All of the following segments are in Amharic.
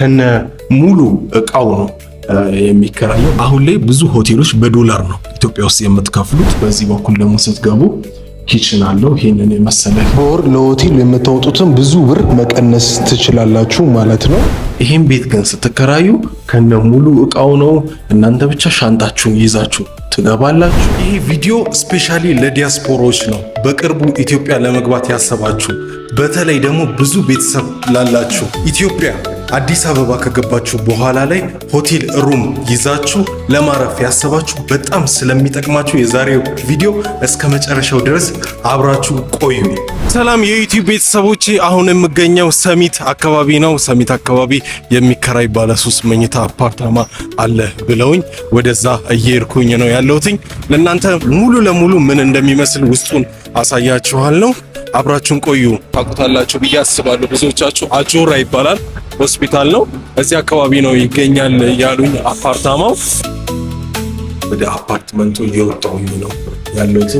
ከነ ሙሉ እቃው ነው የሚከራየው። አሁን ላይ ብዙ ሆቴሎች በዶላር ነው ኢትዮጵያ ውስጥ የምትከፍሉት። በዚህ በኩል ደግሞ ስትገቡ kitchen አለው። ይሄንን የመሰለ በወር ለሆቴል የምታወጡትን ብዙ ብር መቀነስ ትችላላችሁ ማለት ነው። ይሄን ቤት ግን ስትከራዩ ከነ ሙሉ እቃው ነው። እናንተ ብቻ ሻንጣችሁን ይዛችሁ ትገባላችሁ። ይሄ ቪዲዮ specially ለዲያስፖራዎች ነው። በቅርቡ ኢትዮጵያ ለመግባት ያሰባችሁ፣ በተለይ ደግሞ ብዙ ቤተሰብ ላላችሁ ኢትዮጵያ አዲስ አበባ ከገባችሁ በኋላ ላይ ሆቴል room ይዛችሁ ለማረፍ ያሰባችሁ በጣም ስለሚጠቅማችሁ የዛሬው ቪዲዮ እስከ መጨረሻው ድረስ አብራችሁ ቆዩ። ሰላም የዩቲዩብ ቤተሰቦቼ፣ አሁን የምገኘው ሰሚት አካባቢ ነው። ሰሚት አካባቢ የሚከራይ ባለ ሶስት መኝታ አፓርታማ አለ ብለውኝ ወደዛ እየሄድኩኝ ነው ያለሁትኝ። ለእናንተ ሙሉ ለሙሉ ምን እንደሚመስል ውስጡን አሳያችኋለሁ። አብራችሁን ቆዩ። ታውቁታላችሁ ብዬ አስባለሁ ብዙዎቻችሁ። አጆራ ይባላል ሆስፒታል ነው። እዚህ አካባቢ ነው ይገኛል ያሉኝ አፓርታማው። ወደ አፓርትመንቱ እየወጣሁኝ ነው ያለሁት።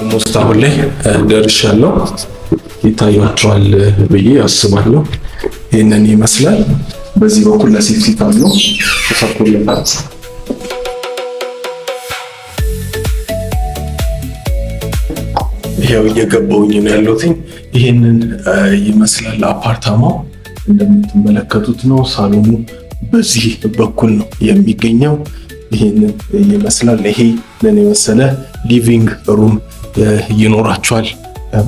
Almost አሁን ላይ ደርሻለሁ። ይታያችኋል ብዬ አስባለሁ። ይህንን ይመስላል። በዚህ በኩል ለ safety ታብሎ ተሰርቶለታል። ይሄው እየገባውኝ ነው ያለሁት። ይህንን ይመስላል አፓርታማው እንደምትመለከቱት ነው። ሳሎኑ በዚህ በኩል ነው የሚገኘው። ይህንን ይመስላል። ይሄ ለኔ የመሰለ living room ይኖራቸዋል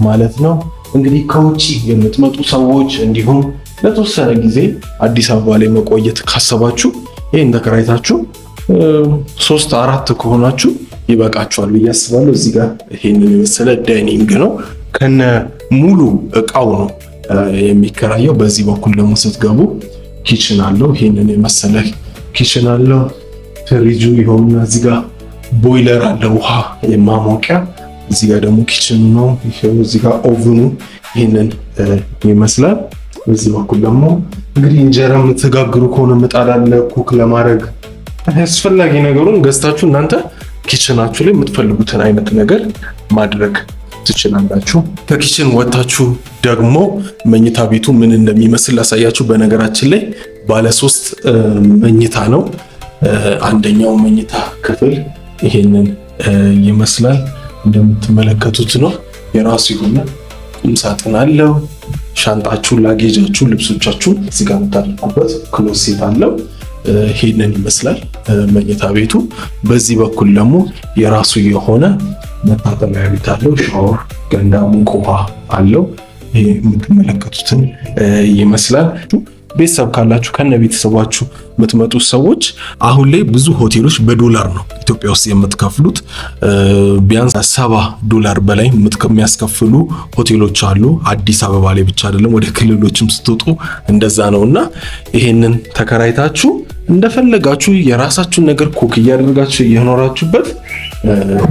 ማለት ነው። እንግዲህ ከውጭ የምትመጡ ሰዎች እንዲሁም ለተወሰነ ጊዜ አዲስ አበባ ላይ መቆየት ካሰባችሁ ይህን ተከራይታችሁ ሶስት አራት ከሆናችሁ ይበቃችኋል ብዬ አስባለሁ። እዚህ ጋር ይሄንን የመሰለ dining ነው፣ ከነ ሙሉ እቃው ነው የሚከራየው። በዚህ በኩል ደግሞ ስትገቡ kitchen አለው። ይሄንን የመሰለ kitchen አለው። ፍሪጁ ይኸውና እዚህ ጋር ቦይለር አለ፣ ውሃ የማሞቂያ። እዚህ ጋር ደግሞ kitchen ኑ ነው። ይሄው እዚህ ጋር oven ኑ ይሄንን ይመስላል። በዚህ በኩል ደግሞ እንግዲህ እንጀራ የምትጋግሩ ከሆነ ምጣድ አለ፣ cook ለማድረግ አስፈላጊ ነገሩን ገዝታችሁ እናንተ kitchen ኣችሁ ላይ የምትፈልጉትን አይነት ነገር ማድረግ ትችላላችሁ። ከ kitchen ወጥታችሁ ደግሞ መኝታ ቤቱ ምን እንደሚመስል ላሳያችሁ። በነገራችን ላይ ባለ ሶስት መኝታ ነው። አንደኛው መኝታ ክፍል ይሄንን ይመስላል እንደምትመለከቱት ነው። የራሱ የሆነ ቁም ሳጥን አለው። ሻንጣችሁ፣ luggage ኣችሁ፣ ልብሶቻችሁ እዚህ ጋር የምታደርጉበት closet አለው። ይሄንን ይመስላል መኝታ ቤቱ። በዚህ በኩል ደግሞ የራሱ የሆነ መታጠቢያ ቤት አለው። ሻወር፣ ገንዳ፣ ሙቅ ውሃ አለው። ይሄ የምትመለከቱትን ይመስላል። ቤተሰብ ካላችሁ ከነ ቤተሰባችሁ የምትመጡ ሰዎች አሁን ላይ ብዙ ሆቴሎች በዶላር ነው ኢትዮጵያ ውስጥ የምትከፍሉት። ቢያንስ $70 በላይ የሚያስከፍሉ ሆቴሎች አሉ። አዲስ አበባ ላይ ብቻ አይደለም፣ ወደ ክልሎችም ስትወጡ እንደዛ ነው። እና ይሄንን ተከራይታችሁ እንደፈለጋችሁ የራሳችሁን ነገር cook እያደረጋችሁ እየኖራችሁበት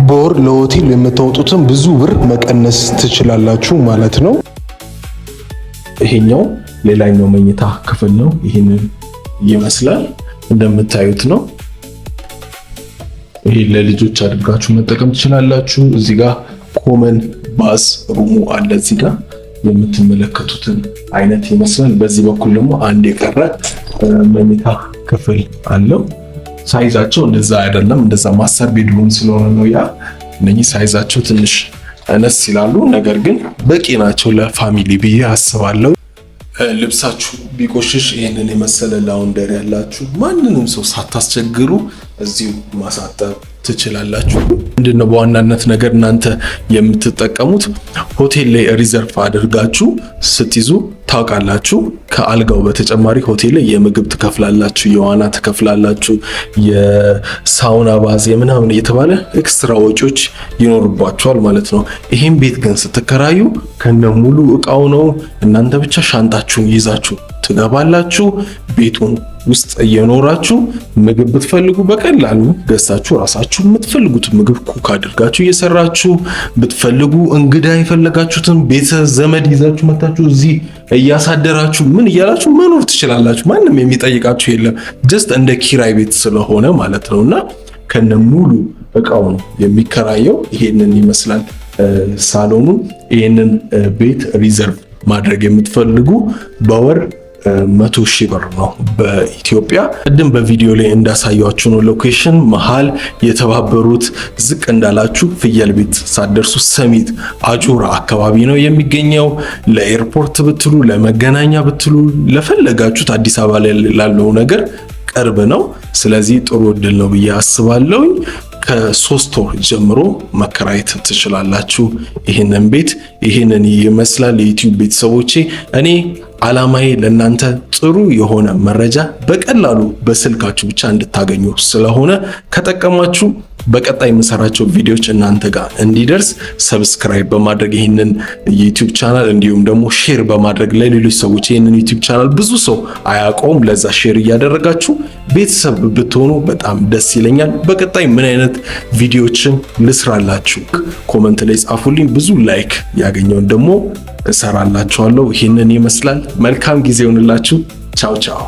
በወር ለሆቴል የምታወጡትን ብዙ ብር መቀነስ ትችላላችሁ ማለት ነው። ይሄኛው ሌላኛው መኝታ ክፍል ነው። ይህንን ይመስላል እንደምታዩት ነው። ይሄ ለልጆች አድርጋችሁ መጠቀም ትችላላችሁ። እዚህ ጋር common bath room ኡ አለ። እዚህ ጋር የምትመለከቱትን አይነት ይመስላል። በዚህ በኩል ደግሞ አንድ የቀረ መኝታ ክፍል አለው። Size ኣቸው እንደዛ አይደለም፣ እንደዛ master bedroom ስለሆነ ነው ያ። እነኚህ size ኣቸው ትንሽ አነስ ይላሉ፣ ነገር ግን በቂ ናቸው ለ family ብዬ አስባለሁ። ልብሳችሁ ቢቆሽሽ ይህንን የመሰለ laundry ያላችሁ ማንንም ሰው ሳታስቸግሩ እዚሁ ማሳጠብ ትችላላችሁ። ምንድነው በዋናነት ነገር እናንተ የምትጠቀሙት ሆቴል ላይ reserve አድርጋችሁ ስትይዙ ታውቃላችሁ። ከአልጋው በተጨማሪ ሆቴል ላይ የምግብ ትከፍላላችሁ፣ የዋና ትከፍላላችሁ፣ የ sauna bath የምናምን እየተባለ extra ወጪዎች ይኖርባችኋል ማለት ነው። ይሄን ቤት ግን ስትከራዩ ከነ ሙሉ እቃው ነው። እናንተ ብቻ ሻንጣችሁን ይዛችሁ ትገባላችሁ። ቤቱን ውስጥ እየኖራችሁ ምግብ ብትፈልጉ በቀላሉ ገዝታችሁ ራሳችሁ የምትፈልጉትን ምግብ cook አድርጋችሁ እየሰራችሁ ብትፈልጉ እንግዳ የፈለጋችሁትን ቤተ ዘመድ ይዛችሁ መታችሁ እዚህ እያሳደራችሁ ምን እያላችሁ መኖር ትችላላችሁ። ማንም የሚጠይቃችሁ የለም። Just እንደ ኪራይ ቤት ስለሆነ ማለት ነው እና ከነ ሙሉ እቃው ነው የሚከራየው። ይሄንን ይመስላል ሳሎኑ። ይሄንን ቤት reserve ማድረግ የምትፈልጉ በወር 100,000 ብር ነው በኢትዮጵያ። ቅድም በቪዲዮ ላይ እንዳሳያችሁ ነው። Location መሃል የተባበሩት ዝቅ እንዳላችሁ ፍየል ቤት ሳትደርሱ ሰሚት አጁራ አካባቢ ነው የሚገኘው። ለ airport ብትሉ፣ ለመገናኛ ብትሉ፣ ለፈለጋችሁት አዲስ አበባ ላይ ላለው ነገር ቅርብ ነው። ስለዚህ ጥሩ እድል ነው ብዬ አስባለሁኝ። ከ3 ወር ጀምሮ መከራየት ትችላላችሁ ይህንን ቤት። ይህንን ይመስላል የ YouTube ቤተሰቦቼ። እኔ አላማዬ ለእናንተ ጥሩ የሆነ መረጃ በቀላሉ በስልካችሁ ብቻ እንድታገኙ ስለሆነ ከጠቀማችሁ በቀጣይ የምሰራቸው ቪዲዮዎች እናንተ ጋር እንዲደርስ subscribe በማድረግ ይህንን YouTube channel እንዲሁም ደግሞ share በማድረግ ለሌሎች ሰዎች፣ ይህንን YouTube channel ብዙ ሰው አያውቀውም። ለዛ share እያደረጋችሁ ቤተሰብ ብትሆኑ በጣም ደስ ይለኛል። በቀጣይ ምን አይነት ቪዲዮዎችን ልስራላችሁ comment ላይ ጻፉልኝ። ብዙ like ያገኘውን ደግሞ እሰራላችኋለሁ። ይህንን ይመስላል። መልካም ጊዜ ይሁንላችሁ። ቻው ቻው።